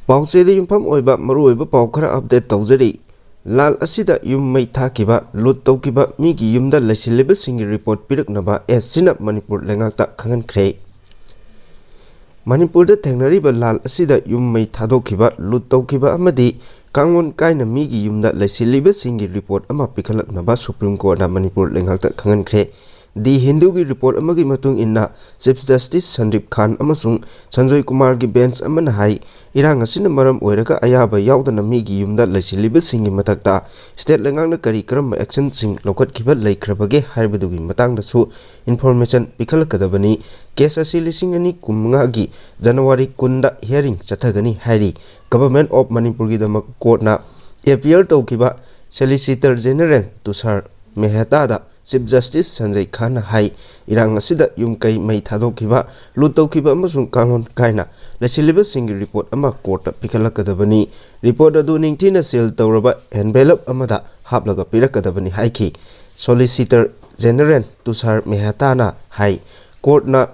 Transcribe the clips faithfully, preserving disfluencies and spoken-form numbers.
ꯄꯥꯎꯆꯦꯗ ꯌꯨꯝꯐꯝ ꯑꯣꯏꯕ ꯃꯔꯨꯑꯣꯏꯕ ꯄꯥꯎ ꯈꯔ ꯑꯞꯗꯦꯠ ꯇꯧꯖꯔꯤ꯫ ꯂꯥꯜ ꯑꯁꯤꯗ ꯌꯨꯝ ꯃꯩ ꯊꯥꯈꯤꯕ, ꯂꯨꯠ ꯇꯧꯈꯤꯕ ꯃꯤꯒꯤ ꯌꯨꯝꯗ ꯂꯩꯁꯤꯜꯂꯤꯕꯁꯤꯡꯒꯤ ꯔꯤꯄꯣꯔꯠ ꯄꯤꯔꯛꯅꯕ ꯑꯦꯁ ꯁꯤꯅ ꯃꯅꯤꯄꯨꯔ ꯂꯩꯉꯥꯛꯇ ꯈꯪꯍꯟꯈ꯭ꯔꯦ꯫ ꯃꯅꯤꯄꯨꯔꯗ ꯊꯦꯡꯅꯔꯤꯕ ꯂꯥꯜ ꯑꯁꯤꯗ ꯌꯨꯝ ꯃꯩ ꯊꯥꯗꯣꯛꯈꯤꯕ, ꯂꯨꯠ ꯇꯧꯈꯤꯕ ꯑꯃꯗꯤ ꯀꯥꯡꯂꯣꯟ ꯀꯥꯏꯅ ꯃꯤꯒꯤ ꯌꯨꯝꯗ ꯂꯩꯁꯤꯜꯂꯤꯕꯁꯤꯡꯒꯤ ꯔꯤꯄꯣꯔꯠ ꯑꯃ ꯄꯤꯈꯠꯂꯛꯅꯕ ꯁꯨꯄ꯭ꯔꯤꯝ ꯀꯣꯔꯠꯅ ꯃꯅꯤꯄꯨꯔ ꯂꯩꯉꯥꯛꯇ ꯈꯪꯍꯟꯈ꯭ꯔꯦ꯫ ꯗꯤ ꯍꯤꯟꯗꯨꯒꯤ ꯔꯤꯄꯣꯔꯠ ꯑꯃꯒꯤ ꯃꯇꯨꯡ ꯏꯟꯅ, ꯆꯤꯐ ꯖꯁꯇꯤꯁ ꯁꯟꯗꯤꯞ ꯈꯥꯟ ꯑꯃꯁꯨꯡ ꯁꯟꯖꯣꯏ ꯀꯨꯃꯥꯔꯒꯤ ꯕꯦꯟꯆ ꯑꯃꯅ ꯍꯥꯏ, ꯏꯔꯥꯡ ꯑꯁꯤꯅ ꯃꯔꯝ ꯑꯣꯏꯔꯒ ꯑꯌꯥꯕ ꯌꯥꯎꯗꯅ ꯃꯤꯒꯤ ꯌꯨꯝꯗ ꯂꯩꯁꯤꯜꯂꯤꯕꯁꯤꯡꯒꯤ ꯃꯊꯛꯇ ꯁ꯭ꯇꯦꯠ ꯂꯩꯉꯥꯛꯅ ꯀꯔꯤ ꯀꯔꯝꯕ ꯑꯦꯛꯁꯟꯁꯤꯡ ꯂꯧꯈꯠꯈꯤꯕ ꯂꯩꯈ꯭ꯔꯕꯒꯦ ꯍꯥꯏꯕꯗꯨꯒꯤ ꯃꯇꯥꯡꯗꯁꯨ ꯏꯟꯐꯣꯔꯃꯦꯁꯟ ꯄꯤꯈꯠꯂꯛꯀꯗꯕꯅꯤ꯫ ꯀꯦꯁ ꯑꯁꯤ ꯂꯤꯁꯤꯡ ꯑꯅꯤ ꯀꯨꯟꯃꯉꯥꯒꯤ ꯖꯅꯋꯥꯔꯤ ꯀꯨꯟꯗ ꯍꯤꯌꯥꯔꯤꯡ ꯆꯠꯊꯒꯅꯤ ꯍꯥꯏꯔꯤ꯫ ꯒꯚꯔꯟꯃꯦꯟꯠ ꯑꯣꯐ ꯃꯅꯤꯄꯨꯔꯒꯤꯗꯃꯛ ꯀꯣꯔꯠꯅ ꯑꯦꯄꯤꯌꯔ ꯇꯧꯈꯤꯕ ꯁꯣꯂꯤꯁꯤꯇꯔ ꯖꯦꯅꯔꯦꯜ ꯇꯨꯁꯥꯔ ꯃꯦꯍꯇꯥꯗ ꯆꯤꯐ ꯖꯁꯇꯤꯁ ꯁꯟꯖꯌ ꯈꯥꯟꯅ ꯍꯥꯏ, ꯏꯔꯥꯡ ꯑꯁꯤꯗ ꯌꯨꯝ ꯀꯩ ꯃꯩ ꯊꯥꯗꯣꯛꯈꯤꯕ, ꯂꯨꯠ ꯇꯧꯈꯤꯕ ꯑꯃꯁꯨꯡ ꯀꯥꯡꯂꯣꯟ ꯀꯥꯏꯅ ꯂꯩꯁꯤꯜꯂꯤꯕꯁꯤꯡꯒꯤ ꯔꯤꯄꯣꯔꯠ ꯑꯃ ꯀꯣꯔꯠꯇ ꯄꯤꯈꯠꯂꯛꯀꯗꯕꯅꯤ꯫ ꯔꯤꯄꯣꯔꯠ ꯑꯗꯨ ꯅꯤꯡꯊꯤꯅ ꯁꯤꯜ ꯇꯧꯔꯕ ꯑꯦꯟꯚꯦꯂꯞ ꯑꯃꯗ ꯍꯥꯞꯂꯒ ꯄꯤꯔꯛꯀꯗꯕꯅꯤ ꯍꯥꯏꯈꯤ꯫ ꯁꯣꯂꯤꯁꯤꯇꯔ ꯖꯦꯅꯔꯦꯜ ꯇꯨꯁꯥꯔ ꯃꯦꯍꯇꯥꯅ ꯍꯥꯏ, ꯀꯣꯔꯠꯅ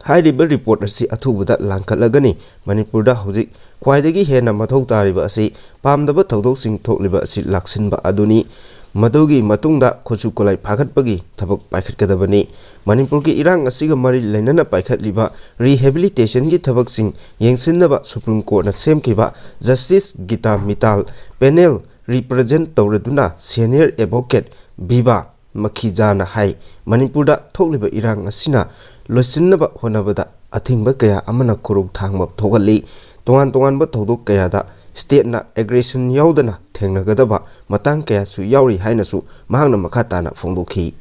ꯍꯥꯏꯔꯤꯕ ꯔꯤꯄꯣꯔꯠ ꯑꯁꯤ ꯑꯊꯨꯕꯗ ꯂꯥꯡꯈꯠꯂꯒꯅꯤ꯫ ꯃꯅꯤꯄꯨꯔꯗ ꯍꯧꯖꯤꯛ ꯈ꯭ꯋꯥꯏꯗꯒꯤ ꯍꯦꯟꯅ ꯃꯊꯧ ꯇꯥꯔꯤꯕ ꯑꯁꯤ ꯄꯥꯝꯗꯕ ꯊꯧꯗꯣꯛꯁꯤꯡ ꯊꯣꯛꯂꯤꯕ ꯑꯁꯤ ꯂꯥꯛꯁꯤꯟꯕ ꯑꯗꯨꯅꯤ꯫ ꯃꯗꯨꯒꯤ ꯃꯇꯨꯡꯗ ꯈꯨꯠꯁꯨ ꯈꯨꯠꯂꯥꯏ ꯐꯥꯒꯠꯄꯒꯤ ꯊꯕꯛ ꯄꯥꯏꯈꯠꯀꯗꯕꯅꯤ꯫ ꯃꯅꯤꯄꯨꯔꯒꯤ ꯏꯔꯥꯡ ꯑꯁꯤꯒ ꯃꯔꯤ ꯂꯩꯅꯅ ꯄꯥꯏꯈꯠꯂꯤꯕ ꯔꯤꯍꯦꯕꯤꯂꯤꯇꯦꯁꯟꯒꯤ ꯊꯕꯛꯁꯤꯡ ꯌꯦꯡꯁꯤꯟꯅꯕ ꯁꯨꯄ꯭ꯔꯤꯝ ꯀꯣꯔꯠꯅ ꯁꯦꯝꯈꯤꯕ justice Gita Mittal panel represent ꯇꯧꯔꯗꯨꯅ ꯁꯦꯅꯤꯌꯔ ꯑꯦꯗꯚꯣꯀꯦꯠ ꯕꯤꯕꯥ ꯃꯈꯤꯖꯥꯅ ꯍꯥꯏ, ꯃꯅꯤꯄꯨꯔꯗ ꯊꯣꯛꯂꯤꯕ ꯏꯔꯥꯡ ꯑꯁꯤꯅ ꯂꯣꯏꯁꯤꯟꯅꯕ ꯍꯣꯠꯅꯕꯗ ꯑꯊꯤꯡꯕ ꯀꯌꯥ ꯑꯃꯅ ꯈꯨꯔꯧ ꯊꯥꯡꯕ ꯊꯣꯛꯍꯜꯂꯤ꯫ ꯇꯣꯉꯥꯟ ꯇꯣꯉꯥꯟꯕ ꯊꯧꯗꯣꯛ ꯀꯌꯥꯗ ꯁ꯭ꯇꯦꯠꯅ ꯑꯦꯒ꯭ꯔꯦꯁꯟ ꯌꯥꯎꯗꯅ ꯊꯦꯡꯅꯒꯗꯕ ꯃꯇꯥꯡ ꯀꯌꯥꯁꯨ ꯌꯥꯎꯔꯤ ꯍꯥꯏꯅꯁꯨ ꯃꯍꯥꯛꯅ ꯃꯈꯥ ꯇꯥꯅ ꯐꯣꯡꯗꯣꯛꯈꯤ꯫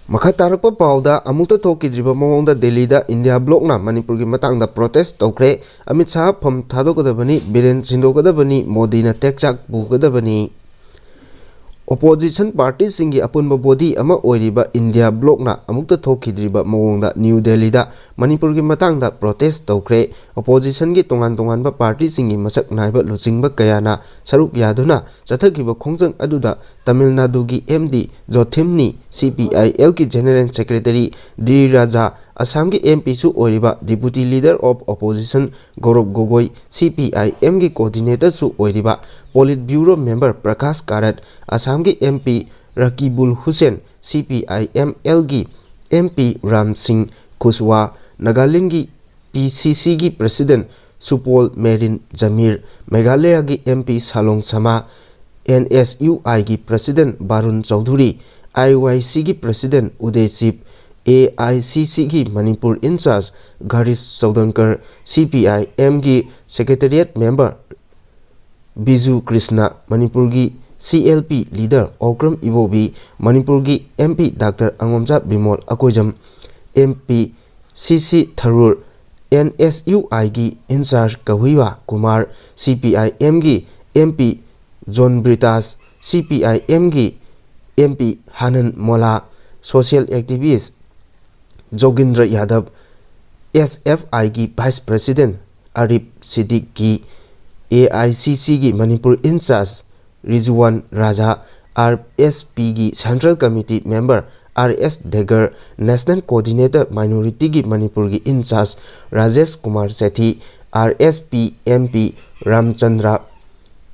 ꯃꯈꯥ ꯇꯥꯔꯛꯄ ꯄꯥꯎꯗ, ꯑꯃꯨꯛꯇ ꯊꯣꯛꯈꯤꯗ꯭ꯔꯤꯕ ꯃꯑꯣꯡꯗ ꯗꯦꯜꯂꯤꯗ ꯏꯟꯗꯤꯌꯥ ꯕ꯭ꯂꯣꯛꯅ ꯃꯅꯤꯄꯨꯔꯒꯤ ꯃꯇꯥꯡꯗ ꯄ꯭ꯔꯣꯇꯦꯁ ꯇꯧꯈ꯭ꯔꯦ꯫ ꯑꯃꯤꯠ ꯁꯥꯍ ꯐꯝ ꯊꯥꯗꯣꯛꯀꯗꯕꯅꯤ, ꯕꯤꯔꯦꯟ ꯁꯤꯟꯗꯣꯛꯀꯗꯕꯅꯤ, ꯃꯣꯗꯤꯅ ꯇꯦꯛꯆꯥꯛ ꯄꯨꯒꯗꯕꯅꯤ꯫ ꯑꯣꯄꯣꯖꯤꯁꯟ ꯄꯥꯔꯇꯤꯁꯤꯡꯒꯤ ꯑꯄꯨꯟꯕ ꯕꯣꯗꯤ ꯑꯃ ꯑꯣꯏꯔꯤꯕ ꯏꯟꯗꯤꯌꯥ ꯕ꯭ꯂꯣꯛꯅ ꯑꯃꯨꯛꯇ ꯊꯣꯛꯈꯤꯗ꯭ꯔꯤꯕ ꯃꯑꯣꯡꯗ ꯅ꯭ꯌꯨ ꯗꯦꯜꯂꯤꯗ ꯃꯅꯤꯄꯨꯔꯒꯤ ꯃꯇꯥꯡꯗ ꯄ꯭ꯔꯣꯇꯦꯁ ꯇꯧꯈ꯭ꯔꯦ꯫ ꯑꯣꯄꯣꯖꯤꯁꯟꯒꯤ ꯇꯣꯉꯥꯟ ꯇꯣꯉꯥꯟꯕ ꯄꯥꯔꯇꯤꯁꯤꯡꯒꯤ ꯃꯁꯛ ꯅꯥꯏꯕ ꯂꯨꯆꯤꯡꯕ ꯀꯌꯥꯅ ꯁꯔꯨꯛ ꯌꯥꯗꯨꯅ ꯆꯠꯊꯈꯤꯕ ꯈꯣꯡꯖꯪ ꯑꯗꯨꯗ ꯇꯥꯃꯤꯜ ꯅꯥꯗꯨꯒꯤ ꯑꯦꯝ ꯗꯤ ꯖꯣꯊꯤꯝꯅꯤ, ꯁꯤ ꯄꯤ ꯑꯥꯏ ꯑꯦꯜꯒꯤ ꯖꯦꯅꯔꯦꯜ ꯁꯦꯀ꯭ꯔꯦꯇꯔꯤ ꯗꯤ ꯔꯥꯖꯥ ꯑꯁꯥꯝꯒꯤ ꯑꯦꯝ ꯄꯤꯁꯨ ꯑꯣꯏꯔꯤꯕ Deputy Leader of Opposition ꯒꯧꯔꯕ ꯒꯣꯒꯣꯏ, ꯁꯤ ꯄꯤ ꯑꯥꯏ ꯑꯦꯝꯒꯤ ꯀꯣꯑꯣꯔꯗꯤꯅꯦꯇꯔꯁꯨ ꯑꯣꯏꯔꯤꯕ polit bureau member Prakash Karat, ꯑꯁꯥꯝꯒꯤ M P Rakibul Hussain, C P I M ꯑꯦꯜꯒꯤ ꯑꯦꯝ ꯄꯤ ꯔꯥꯝ ꯁꯤꯡ ꯈꯨꯁꯋꯥ, ꯅꯥꯒꯥꯂꯦꯟꯗꯒꯤ ꯄꯤ ꯁꯤ ꯁꯤꯒꯤ ꯄ꯭ꯔꯁꯤꯗꯦꯟ ꯁꯨꯄꯣꯜ ꯃꯦꯔꯤꯟ ꯖꯃꯤꯔ, ꯃꯦꯘꯥꯂꯌꯒꯤ M P Saleng Sangma, N S U ꯑꯥꯏꯒꯤ president Varun Choudhury, I Y ꯁꯤꯒꯤ ꯄ꯭ꯔꯁꯤꯗꯦꯟ ꯎꯗꯦ ꯁꯤꯞ, ꯑꯦ ꯑꯥꯏ ꯁꯤ ꯁꯤꯒꯤ ꯃꯅꯤꯄꯨꯔ ꯏꯟꯆꯥꯔꯖ ꯘꯔꯤꯁ ꯆꯧꯗꯟꯀꯔ, ꯁꯤ ꯄꯤ ꯑꯥꯏ ꯑꯦꯝꯒꯤ ꯁꯦꯀ꯭ꯔꯦꯇꯔꯤꯌꯦꯠ ꯃꯦꯝꯕꯔ ꯕꯤꯖꯨ ꯀ꯭ꯔꯤꯁꯅ, ꯃꯅꯤꯄꯨꯔꯒꯤ C L P leader Okram Ibobi, ꯃꯅꯤꯄꯨꯔꯒꯤ M P doctor Angomcha Bimol Akoijam, M P C C Tharur, N S U ꯑꯥꯏꯒꯤ incharge Kanhaiya Kumar, C P ꯑꯥꯏ ꯑꯦꯝꯒꯤ ꯑꯦꯝ ꯄꯤ ꯖꯣꯟ ꯕ꯭ꯔꯤꯇꯥꯁ, ꯁꯤ ꯄꯤ ꯑꯥꯏ ꯑꯦꯝꯒꯤ M P ꯍꯥꯅꯟ ꯃꯣꯂꯥ, social activist Yogendra Yadav, S F ꯑꯥꯏꯒꯤ vice president Arif Siddiqui, A I C ꯁꯤꯒꯤ Manipur incharge Rizwan Raja, R S ꯄꯤꯒꯤ central committee member R S Dagar, national coordinator ꯃꯥꯏꯅꯣꯔꯤꯇꯤꯒꯤ ꯃꯅꯤꯄꯨꯔꯒꯤ incharge Rajesh Kumar Sethi, R S P M P Ramchandra,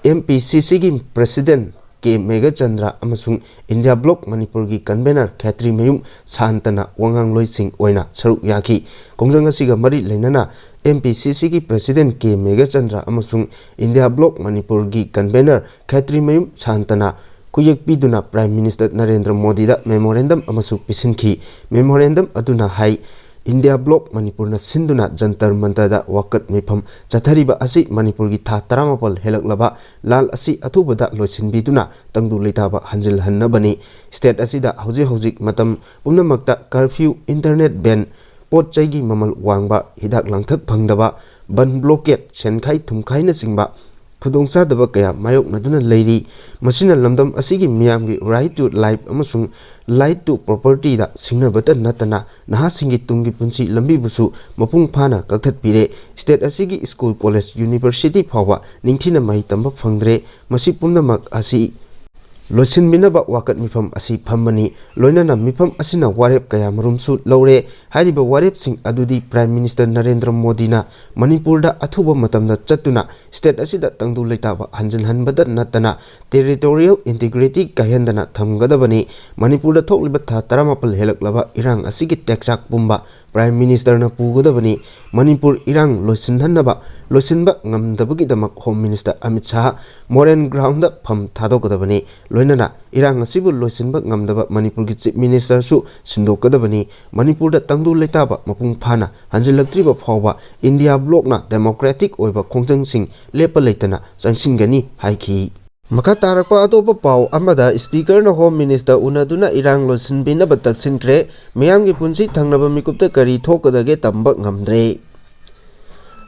M P C ꯁꯤꯒꯤ president K Meghachandra ꯑꯃꯁꯨꯡ India bloc ꯃꯅꯤꯄꯨꯔꯒꯤ convenor Kshetrimayum ꯁꯥꯟꯇꯅ ꯋꯥꯉꯥꯡꯂꯣꯏꯁꯤꯡ ꯑꯣꯏꯅ ꯁꯔꯨꯛ ꯌꯥꯈꯤ꯫ ꯈꯣꯡꯖꯪ ꯑꯁꯤꯒ ꯃꯔꯤ ꯂꯩꯅꯅ ꯑꯦꯝ ꯄꯤ ꯁꯤ ꯁꯤꯒꯤ ꯄ꯭ꯔꯁꯤꯗꯦꯟ ꯀꯦ ꯃꯦꯘꯆꯟꯗ꯭ꯔ ꯑꯃꯁꯨꯡ ꯏꯟꯗꯤꯌꯥ ꯕ꯭ꯂꯣꯛ ꯃꯅꯤꯄꯨꯔꯒꯤ ꯀꯟꯚꯦꯅꯔ ꯈꯦꯇ꯭ꯔꯤꯃꯌꯨꯝ ꯁꯥꯟꯇꯅ ꯈꯨꯌꯦꯛ ꯄꯤꯗꯨꯅ ꯄ꯭ꯔꯥꯏꯝ ꯃꯤꯅꯤꯁꯇꯔ ꯅꯔꯦꯟꯗ꯭ꯔ ꯃꯣꯗꯤꯗ ꯃꯦꯃꯣꯔꯦꯟꯗꯝ ꯑꯃꯁꯨ ꯄꯤꯁꯤꯟꯈꯤ꯫ ꯃꯦꯃꯣꯔꯦꯟꯗꯝ ꯑꯗꯨꯅ ꯍꯥꯏ, ꯏꯟꯗꯤꯌꯥ ꯕ꯭ꯂꯣꯛ ꯃꯅꯤꯄꯨꯔꯅ ꯁꯤꯟꯗꯨꯅ ꯖꯟꯇꯔ ꯃꯟꯇꯔꯗ ꯋꯥꯀꯠ ꯃꯤꯐꯝ ꯆꯠꯊꯔꯤꯕ ꯑꯁꯤ ꯃꯅꯤꯄꯨꯔꯒꯤ ꯊꯥ ꯇꯔꯥꯃꯥꯄꯜ ꯍꯦꯜꯂꯛꯂꯕ ꯂꯥꯟ ꯑꯁꯤ ꯑꯊꯨꯕꯗ ꯂꯣꯏꯁꯤꯟꯕꯤꯗꯨꯅ ꯇꯪꯗꯨ ꯂꯩꯇꯥꯕ ꯍꯟꯖꯤꯜꯍꯟꯅꯕꯅꯤ꯫ ꯁ꯭ꯇꯦꯠ ꯑꯁꯤꯗ ꯍꯧꯖꯤꯛ ꯍꯧꯖꯤꯛ ꯃꯇꯝ ꯄꯨꯝꯅꯃꯛꯇ ꯀꯔꯐ꯭ꯌꯨ, ꯏꯟꯇꯔꯅꯦꯠ ꯕꯦꯟ, ꯄꯣꯠ ꯆꯩꯒꯤ ꯃꯃꯜ ꯋꯥꯡꯕ, ꯍꯤꯗꯥꯛ ꯂꯥꯡꯊꯛ ꯐꯪꯗꯕ, ꯕꯟ ꯕ꯭ꯂꯣꯀꯦꯠ, ꯁꯦꯟꯈꯥꯏ ꯊꯨꯝꯈꯥꯏꯅꯆꯤꯡꯕ ꯈꯨꯗꯣꯡꯆꯥꯗꯕ ꯀꯌꯥ ꯃꯥꯌꯣꯛꯅꯗꯨꯅ ꯂꯩꯔꯤ꯫ ꯃꯁꯤꯅ ꯂꯝꯗꯝ ꯑꯁꯤꯒꯤ ꯃꯤꯌꯥꯝꯒꯤ right to life ꯑꯃꯁꯨꯡ right to propertyꯗ ꯁꯤꯡꯅꯕꯇ ꯅꯠꯇꯅ ꯅꯍꯥꯁꯤꯡꯒꯤ ꯇꯨꯡꯒꯤ ꯄꯨꯟꯁꯤ ꯂꯝꯕꯤꯕꯨꯁꯨ ꯃꯄꯨꯡ ꯐꯥꯅ ꯀꯛꯊꯠꯄꯤꯔꯦ꯫ ꯁ꯭ꯇꯦꯠ ꯑꯁꯤꯒꯤ ꯁ꯭ꯀꯨꯜ, ꯀꯣꯂꯦꯖ, ꯌꯨꯅꯤꯚꯔꯁꯤꯇꯤ ꯐꯥꯎꯕ ꯅꯤꯡꯊꯤꯅ ꯃꯍꯩ ꯇꯝꯕ ꯐꯪꯗ꯭ꯔꯦ꯫ ꯃꯁꯤ ꯄꯨꯝꯅꯃꯛ ꯑꯁꯤ ꯂꯣꯏꯁꯤꯟꯕꯤꯅꯕ ꯋꯥꯀꯠ ꯃꯤꯐꯝ ꯑꯁꯤ ꯐꯝꯕꯅꯤ꯫ ꯂꯣꯏꯅꯅ ꯃꯤꯐꯝ ꯑꯁꯤꯅ ꯋꯥꯔꯦꯞ ꯀꯌꯥ ꯃꯔꯨꯝꯁꯨ ꯂꯧꯔꯦ꯫ ꯍꯥꯏꯔꯤꯕ ꯋꯥꯔꯦꯞꯁꯤꯡ ꯑꯗꯨꯗꯤ Prime Minister ꯅꯔꯦꯟꯗ꯭ꯔ ꯃꯣꯗꯤꯅ ꯃꯅꯤꯄꯨꯔꯗ ꯑꯊꯨꯕ ꯃꯇꯝꯗ ꯆꯠꯇꯨꯅ state ꯑꯁꯤꯗ ꯇꯪꯗꯨ ꯂꯩꯇꯥꯕ ꯍꯟꯖꯤꯟꯍꯟꯕꯗ ꯅꯠꯇꯅ territorial integrity ꯀꯥꯏꯍꯟꯗꯅ ꯊꯝꯒꯗꯕꯅꯤ꯫ ꯃꯅꯤꯄꯨꯔꯗ ꯊꯣꯛꯂꯤꯕ ꯊꯥ ꯇꯔꯥꯃꯥꯄꯜ ꯍꯦꯜꯂꯛꯂꯕ ꯏꯔꯥꯡ ꯑꯁꯤꯒꯤ ꯇꯦꯛꯆꯥꯛ ꯄꯨꯝꯕ Prime Ministerꯅ ꯄꯨꯒꯗꯕꯅꯤ꯫ ꯃꯅꯤꯄꯨꯔ ꯏꯔꯥꯡ ꯂꯣꯏꯁꯤꯟꯍꯟꯅꯕ, ꯂꯣꯏꯁꯤꯟꯕ ꯉꯝꯗꯕꯒꯤꯗꯃꯛ Home Minister Amit Shah Modern Groundꯗ ꯐꯝ ꯊꯥꯗꯣꯛꯀꯗꯕꯅꯤ꯫ ꯂꯣꯏꯅꯅ ꯏꯔꯥꯡ ꯑꯁꯤꯕꯨ ꯂꯣꯏꯁꯤꯟꯕ ꯉꯝꯗꯕ ꯃꯅꯤꯄꯨꯔꯒꯤ Chief Ministerꯁꯨ ꯁꯤꯟꯗꯣꯛꯀꯗꯕꯅꯤ꯫ ꯃꯅꯤꯄꯨꯔꯗ ꯇꯪꯗꯨ ꯂꯩꯇꯥꯕ ꯃꯄꯨꯡ ꯐꯥꯅ ꯍꯟꯖꯤꯜꯂꯛꯇ꯭ꯔꯤꯕ ꯐꯥꯎꯕ India Blocꯅ democratic ꯑꯣꯏꯕ ꯈꯣꯡꯖꯪꯁꯤꯡ ꯂꯦꯞꯄ ꯂꯩꯇꯅ ꯆꯪꯁꯤꯟꯒꯅꯤ ꯍꯥꯏꯈꯤ꯫ ꯃꯈꯥ ꯇꯥꯔꯛꯄ ꯑꯇꯣꯞꯄ ꯄꯥꯎ ꯑꯃꯗ, Speakerꯅ Home Minister ꯎꯅꯗꯨꯅ ꯏꯔꯥꯡ ꯂꯣꯏꯁꯤꯟꯕꯤꯅꯕ ꯇꯛꯁꯤꯟꯈ꯭ꯔꯦ꯫ ꯃꯤꯌꯥꯝꯒꯤ ꯄꯨꯟꯁꯤ ꯊꯪꯅꯕ ꯃꯤꯀꯨꯞꯇ ꯀꯔꯤ ꯊꯣꯛꯀꯗꯒꯦ ꯇꯝꯕ ꯉꯝꯗ꯭ꯔꯦ꯫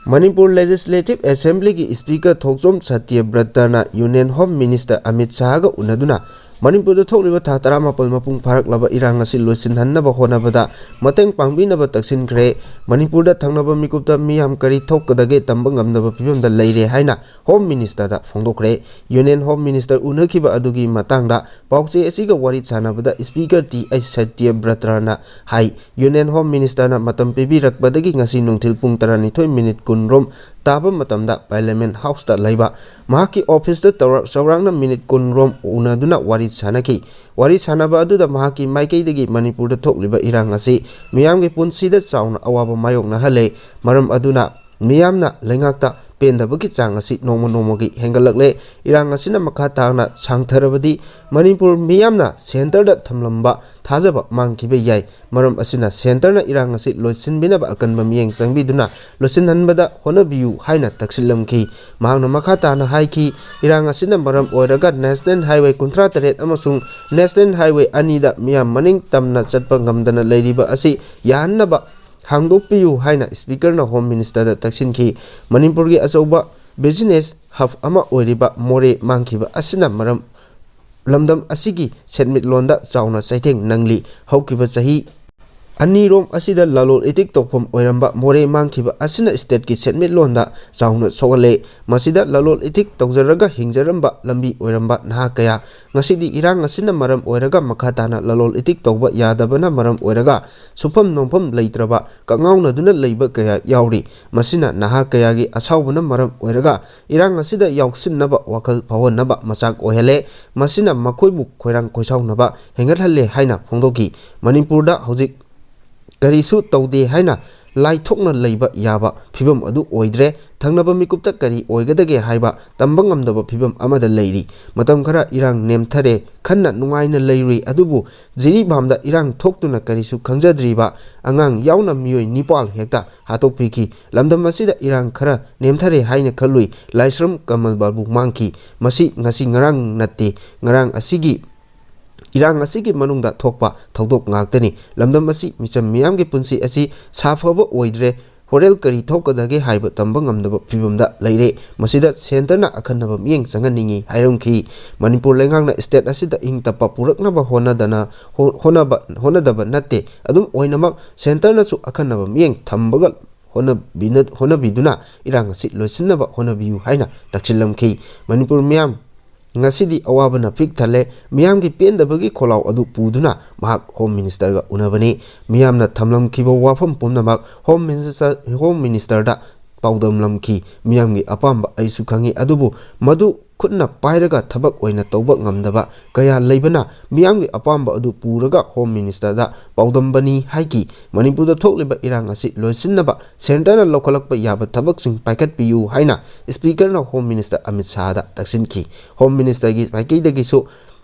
ꯃꯅꯤꯄꯨꯔ Legislative Assemblyꯒꯤ Speaker ꯊꯣꯛꯆꯣꯝ ꯁꯇ꯭ꯌꯕ꯭ꯔꯇꯅ Union Home Minister ꯑꯃꯤꯠ ꯁꯥꯍꯒ ꯎꯅꯗꯨꯅ ꯃꯅꯤꯄꯨꯔꯗ ꯊꯣꯛꯂꯤꯕ ꯊꯥ ꯇꯔꯥꯃꯥꯄꯜ ꯃꯄꯨꯡ ꯐꯥꯔꯛꯂꯕ ꯏꯔꯥꯡ ꯑꯁꯤ ꯂꯣꯏꯁꯤꯟꯍꯟꯅꯕ ꯍꯣꯠꯅꯕꯗ ꯃꯇꯦꯡ ꯄꯥꯡꯕꯤꯅꯕ ꯇꯛꯁꯤꯟꯈ꯭ꯔꯦ꯫ ꯃꯅꯤꯄꯨꯔꯗ ꯊꯪꯅꯕ ꯃꯤꯀꯨꯞꯇ ꯃꯤꯌꯥꯝ ꯀꯔꯤ ꯊꯣꯛꯀꯗꯒꯦ ꯇꯝꯕ ꯉꯝꯗꯕ ꯐꯤꯕꯝꯗ ꯂꯩꯔꯦ ꯍꯥꯏꯅ Home Ministerꯗ ꯐꯣꯡꯗꯣꯛꯈ꯭ꯔꯦ꯫ Union Home Minister ꯎꯅꯈꯤꯕ ꯑꯗꯨꯒꯤ ꯃꯇꯥꯡꯗ ꯄꯥꯎꯆꯦ ꯑꯁꯤꯒ ꯋꯥꯔꯤ ꯁꯥꯟꯅꯕꯗ Speaker ꯇꯤ ꯑꯩꯆ ꯁꯇ꯭ꯌꯕ꯭ꯔꯇꯅ ꯍꯥꯏ, Union Home Ministerꯅ ꯃꯇꯝ ꯄꯤꯕꯤꯔꯛꯄꯗꯒꯤ ꯉꯁꯤ ꯅꯨꯡꯊꯤꯜ ꯄꯨꯡ ꯇꯔꯥꯅꯤꯊꯣꯏ minute ꯀꯨꯟꯔꯣꯝ ꯇꯥꯕ ꯃꯇꯝꯗ Parliament Houseꯇ ꯂꯩꯕ ꯃꯍꯥꯛꯀꯤ officeꯇ ꯇꯧꯔ-, ꯆꯥꯎꯔꯥꯛꯅ minute ꯀꯨꯟꯔꯣꯝ ꯎꯅꯗꯨꯅ ꯋꯥꯔꯤ ꯁꯥꯟꯅꯈꯤ꯫ ꯋꯥꯔꯤ ꯁꯥꯟꯅꯕ ꯑꯗꯨꯗ ꯃꯍꯥꯛꯀꯤ ꯃꯥꯏꯀꯩꯗꯒꯤ ꯃꯅꯤꯄꯨꯔꯗ ꯊꯣꯛꯂꯤꯕ ꯏꯔꯥꯡ ꯑꯁꯤ ꯃꯤꯌꯥꯝꯒꯤ ꯄꯨꯟꯁꯤꯗ ꯆꯥꯎꯅ ꯑꯋꯥꯕ ꯃꯥꯌꯣꯛꯅꯍꯜꯂꯦ꯫ ꯃꯔꯝ ꯑꯗꯨꯅ ꯃꯤꯌꯥꯝꯅ ꯂꯩꯉꯥꯛꯇ ꯄꯦꯟꯗꯕꯒꯤ ꯆꯥꯡ ꯑꯁꯤ ꯅꯣꯡꯃ ꯅꯣꯡꯃꯒꯤ ꯍꯦꯟꯒꯠꯂꯛꯂꯦ꯫ ꯏꯔꯥꯡ ꯑꯁꯤꯅ ꯃꯈꯥ ꯇꯥꯅ ꯁꯥꯡꯊꯔꯕꯗꯤ ꯃꯅꯤꯄꯨꯔ ꯃꯤꯌꯥꯝꯅ centreꯗ ꯊꯝꯂꯝꯕ ꯊꯥꯖꯕ ꯃꯥꯡꯈꯤꯕ ꯌꯥꯏ꯫ ꯃꯔꯝ ꯑꯁꯤꯅ centreꯅ ꯏꯔꯥꯡ ꯑꯁꯤ ꯂꯣꯏꯁꯤꯟꯕꯤꯅꯕ ꯑꯀꯟꯕ ꯃꯤꯠꯌꯦꯡ ꯆꯪꯕꯤꯗꯨꯅ ꯂꯣꯏꯁꯤꯟꯍꯟꯕꯗ ꯍꯣꯠꯅꯕꯤꯌꯨ ꯍꯥꯏꯅ ꯇꯛꯁꯤꯜꯂꯝꯈꯤ꯫ ꯃꯍꯥꯛꯅ ꯃꯈꯥ ꯇꯥꯅ ꯍꯥꯏꯈꯤ, ꯏꯔꯥꯡ ꯑꯁꯤꯅ ꯃꯔꯝ ꯑꯣꯏꯔꯒ National Highway ꯀꯨꯟꯊ꯭ꯔꯥ ꯇꯔꯦꯠ ꯑꯃꯁꯨꯡ National Highway ꯑꯅꯤꯗ ꯃꯤꯌꯥꯝ ꯃꯅꯤꯡ ꯇꯝꯅ ꯆꯠꯄ ꯉꯝꯗꯅ ꯂꯩꯔꯤꯕ ꯑꯁꯤ ꯌꯥꯍꯟꯅꯕ ꯍꯥꯡꯗꯣꯛꯄꯤꯌꯨ ꯍꯥꯏꯅ Speakerꯅ Home Ministerꯗ ꯇꯛꯁꯤꯟꯈꯤ꯫ ꯃꯅꯤꯄꯨꯔꯒꯤ ꯑꯆꯧꯕ business hub ꯑꯃ ꯑꯣꯏꯔꯤꯕ ꯃꯣꯔꯦ ꯃꯥꯡꯈꯤꯕ ꯑꯁꯤꯅ ꯃꯔꯝ ꯂꯝꯗꯝ ꯑꯁꯤꯒꯤ ꯁꯦꯟꯃꯤꯠꯂꯣꯟꯗ ꯆꯥꯎꯅ ꯆꯩꯊꯦꯡ ꯅꯪꯂꯤ꯫ ꯍꯧꯈꯤꯕ ꯆꯍꯤ ꯑꯅꯤꯔꯣꯝ ꯑꯁꯤꯗ ꯂꯂꯣꯜ ꯏꯇꯤꯛ ꯇꯧꯐꯝ ꯑꯣꯏꯔꯝꯕ ꯃꯣꯔꯦ ꯃꯥꯡꯈꯤꯕ ꯑꯁꯤꯅ stateꯀꯤ ꯁꯦꯟꯃꯤꯠꯂꯣꯟꯗ ꯆꯥꯎꯅ ꯁꯣꯛꯍꯜꯂꯦ꯫ ꯃꯁꯤꯗ ꯂꯂꯣꯜ ꯏꯇꯤꯛ ꯇꯧꯖꯔꯒ ꯍꯤꯡꯖꯔꯝꯕ ꯂꯝꯕꯤ ꯑꯣꯏꯔꯝꯕ ꯅꯍꯥ ꯀꯌꯥ ꯉꯁꯤꯗꯤ ꯏꯔꯥꯡ ꯑꯁꯤꯅ ꯃꯔꯝ ꯑꯣꯏꯔꯒ ꯃꯈꯥ ꯇꯥꯅ ꯂꯂꯣꯜ ꯏꯇꯤꯛ ꯇꯧꯕ ꯌꯥꯗꯕꯅ ꯃꯔꯝ ꯑꯣꯏꯔꯒ ꯁꯨꯐꯝ ꯅꯣꯝꯐꯝ ꯂꯩꯇ꯭ꯔꯕ ꯀꯛꯉꯥꯎꯅꯗꯨꯅ ꯂꯩꯕ ꯀꯌꯥ ꯌꯥꯎꯔꯤ꯫ ꯃꯁꯤꯅ ꯅꯍꯥ ꯀꯌꯥꯒꯤ ꯑꯁꯥꯎꯕꯅ ꯃꯔꯝ ꯑꯣꯏꯔꯒ ꯏꯔꯥꯡ ꯑꯁꯤꯗ ꯌꯥꯎꯁꯤꯟꯅꯕ ꯋꯥꯈꯜ ꯐꯥꯎꯍꯟꯅꯕ ꯃꯆꯥꯛ ꯑꯣꯏꯍꯜꯂꯦ꯫ ꯃꯁꯤꯅ ꯃꯈꯣꯏꯕꯨ ꯈꯣꯏꯔꯥꯡ ꯈꯣꯏꯁꯥꯎꯅꯕ ꯍꯦꯟꯒꯠꯍꯜꯂꯦ ꯍꯥꯏꯅ ꯐꯣꯡꯗꯣꯛꯈꯤ꯫ ꯃꯅꯤꯄꯨꯔꯗ ꯍꯧꯖꯤꯛ ꯀꯔꯤꯁꯨ ꯇꯧꯗꯦ ꯍꯥꯏꯅ ꯂꯥꯏꯊꯣꯛꯅ ꯂꯩꯕ ꯌꯥꯕ ꯐꯤꯕꯝ ꯑꯗꯨ ꯑꯣꯏꯗ꯭ꯔꯦ꯫ ꯊꯪꯅꯕ ꯃꯤꯀꯨꯞꯇ ꯀꯔꯤ ꯑꯣꯏꯒꯗꯒꯦ ꯍꯥꯏꯕ ꯇꯝꯕ ꯉꯝꯗꯕ ꯐꯤꯕꯝ ꯑꯃꯗ ꯂꯩꯔꯤ꯫ ꯃꯇꯝ ꯈꯔ ꯏꯔꯥꯡ ꯅꯦꯝꯊꯔꯦ, ꯈꯟꯅ ꯅꯨꯡꯉꯥꯏꯅ ꯂꯩꯔꯨꯏ, ꯑꯗꯨꯕꯨ ꯖꯤꯔꯤꯕꯥꯝꯗ ꯏꯔꯥꯡ ꯊꯣꯛꯇꯨꯅ ꯀꯔꯤꯁꯨ ꯈꯪꯖꯗ꯭ꯔꯤꯕ ꯑꯉꯥꯡ ꯌꯥꯎꯅ ꯃꯤꯑꯣꯏ ꯅꯤꯄꯥꯜ ꯍꯦꯛꯇ ꯍꯥꯠꯇꯣꯛꯄꯤꯈꯤ꯫ ꯂꯝꯗꯝ ꯑꯁꯤꯗ ꯏꯔꯥꯡ ꯈꯔ ꯅꯦꯝꯊꯔꯦ ꯍꯥꯏꯅ ꯈꯜꯂꯨꯏ꯫ ꯂꯥꯏꯁ꯭ꯔꯝ ꯀꯃꯜ ꯕꯥꯕꯨ ꯃꯥꯡꯈꯤ꯫ ꯃꯁꯤ ꯉꯁꯤ ꯉꯔꯥꯡ ꯅꯠꯇꯦ, ꯉꯔꯥꯡ ꯑꯁꯤꯒꯤ ꯏꯔꯥꯡ ꯑꯁꯤꯒꯤ ꯃꯅꯨꯡꯗ ꯊꯣꯛꯄ ꯊꯧꯗꯣꯛ ꯉꯥꯛꯇꯅꯤ꯫ ꯂꯝꯗꯝ ꯑꯁꯤ ꯃꯤꯆꯝ ꯃꯤꯌꯥꯝꯒꯤ ꯄꯨꯟꯁꯤ ꯑꯁꯤ ꯁꯥꯐꯕ ꯑꯣꯏꯗ꯭ꯔꯦ꯫ ꯍꯣꯔꯦꯜ ꯀꯔꯤ ꯊꯣꯛꯀꯗꯒꯦ ꯍꯥꯏꯕ ꯇꯝꯕ ꯉꯝꯗꯕ ꯐꯤꯕꯝꯗ ꯂꯩꯔꯦ꯫ ꯃꯁꯤꯗ centreꯅ ꯑꯈꯟꯅꯕ ꯃꯤꯠꯌꯦꯡ ꯆꯪꯍꯟꯅꯤꯡꯏ ꯍꯥꯏꯔꯝꯈꯤ꯫ ꯃꯅꯤꯄꯨꯔ ꯂꯩꯉꯥꯛꯅ state ꯑꯁꯤꯗ ꯏꯪ ꯇꯞꯄ ꯄꯨꯔꯛꯅꯕ ꯍꯣꯠꯅꯗꯅ ꯍꯣ-, ꯍꯣꯠꯅꯕ, ꯍꯣꯠꯅꯗꯕ ꯅꯠꯇꯦ꯫ ꯑꯗꯨꯝ ꯑꯣꯏꯅꯃꯛ centreꯅꯁꯨ ꯑꯈꯟꯅꯕ ꯃꯤꯠꯌꯦꯡ ꯊꯝꯕꯒ ꯍꯣꯠꯅꯕꯤꯅ-, ꯍꯣꯠꯅꯕꯤꯗꯨꯅ ꯏꯔꯥꯡ ꯑꯁꯤ ꯂꯣꯏꯁꯤꯟꯅꯕ ꯍꯣꯠꯅꯕꯤꯌꯨ ꯍꯥꯏꯅ ꯇꯛꯁꯤꯜꯂꯝꯈꯤ꯫ ꯃꯅꯤꯄꯨꯔ ꯃꯤꯌꯥꯝ ꯉꯁꯤꯗꯤ ꯑꯋꯥꯕꯅ ꯄꯤꯛ ꯊꯜꯂꯦ꯫ ꯃꯤꯌꯥꯝꯒꯤ ꯄꯦꯟꯗꯕꯒꯤ ꯈꯣꯜꯂꯥꯎ ꯑꯗꯨ ꯄꯨꯗꯨꯅ ꯃꯍꯥꯛ Home Ministerꯒ ꯎꯅꯕꯅꯤ꯫ ꯃꯤꯌꯥꯝꯅ ꯊꯝꯂꯝꯈꯤꯕ ꯋꯥꯐꯝ ꯄꯨꯝꯅꯃꯛ Home Minister, Home Ministerꯗ ꯄꯥꯎꯗꯝꯂꯝꯈꯤ꯫ ꯃꯤꯌꯥꯝꯒꯤ ꯑꯄꯥꯝꯕ ꯑꯩꯁꯨ ꯈꯪꯏ, ꯑꯗꯨꯕꯨ ꯃꯗꯨ ꯈꯨꯠꯅ ꯄꯥꯏꯔꯒ ꯊꯕꯛ ꯑꯣꯏꯅ ꯇꯧꯕ ꯉꯝꯗꯕ ꯀꯌꯥ ꯂꯩꯕꯅ ꯃꯤꯌꯥꯝꯒꯤ ꯑꯄꯥꯝꯕ ꯑꯗꯨ ꯄꯨꯔꯒ Home Ministerꯗ ꯄꯥꯎꯗꯝꯕꯅꯤ ꯍꯥꯏꯈꯤ꯫ ꯃꯅꯤꯄꯨꯔꯗ ꯊꯣꯛꯂꯤꯕ ꯏꯔꯥꯡ ꯑꯁꯤ ꯂꯣꯏꯁꯤꯟꯅꯕ centreꯅ ꯂꯧꯈꯠꯂꯛꯄ ꯌꯥꯕ ꯊꯕꯛꯁꯤꯡ ꯄꯥꯏꯈꯠꯄꯤꯌꯨ ꯍꯥꯏꯅ Speakerꯅ Home Minister Amit ꯁꯥꯍꯗ ꯇꯛꯁꯤꯟꯈꯤ꯫ Home Ministerꯒꯤ ꯃꯥꯏꯀꯩꯗꯒꯤꯁꯨ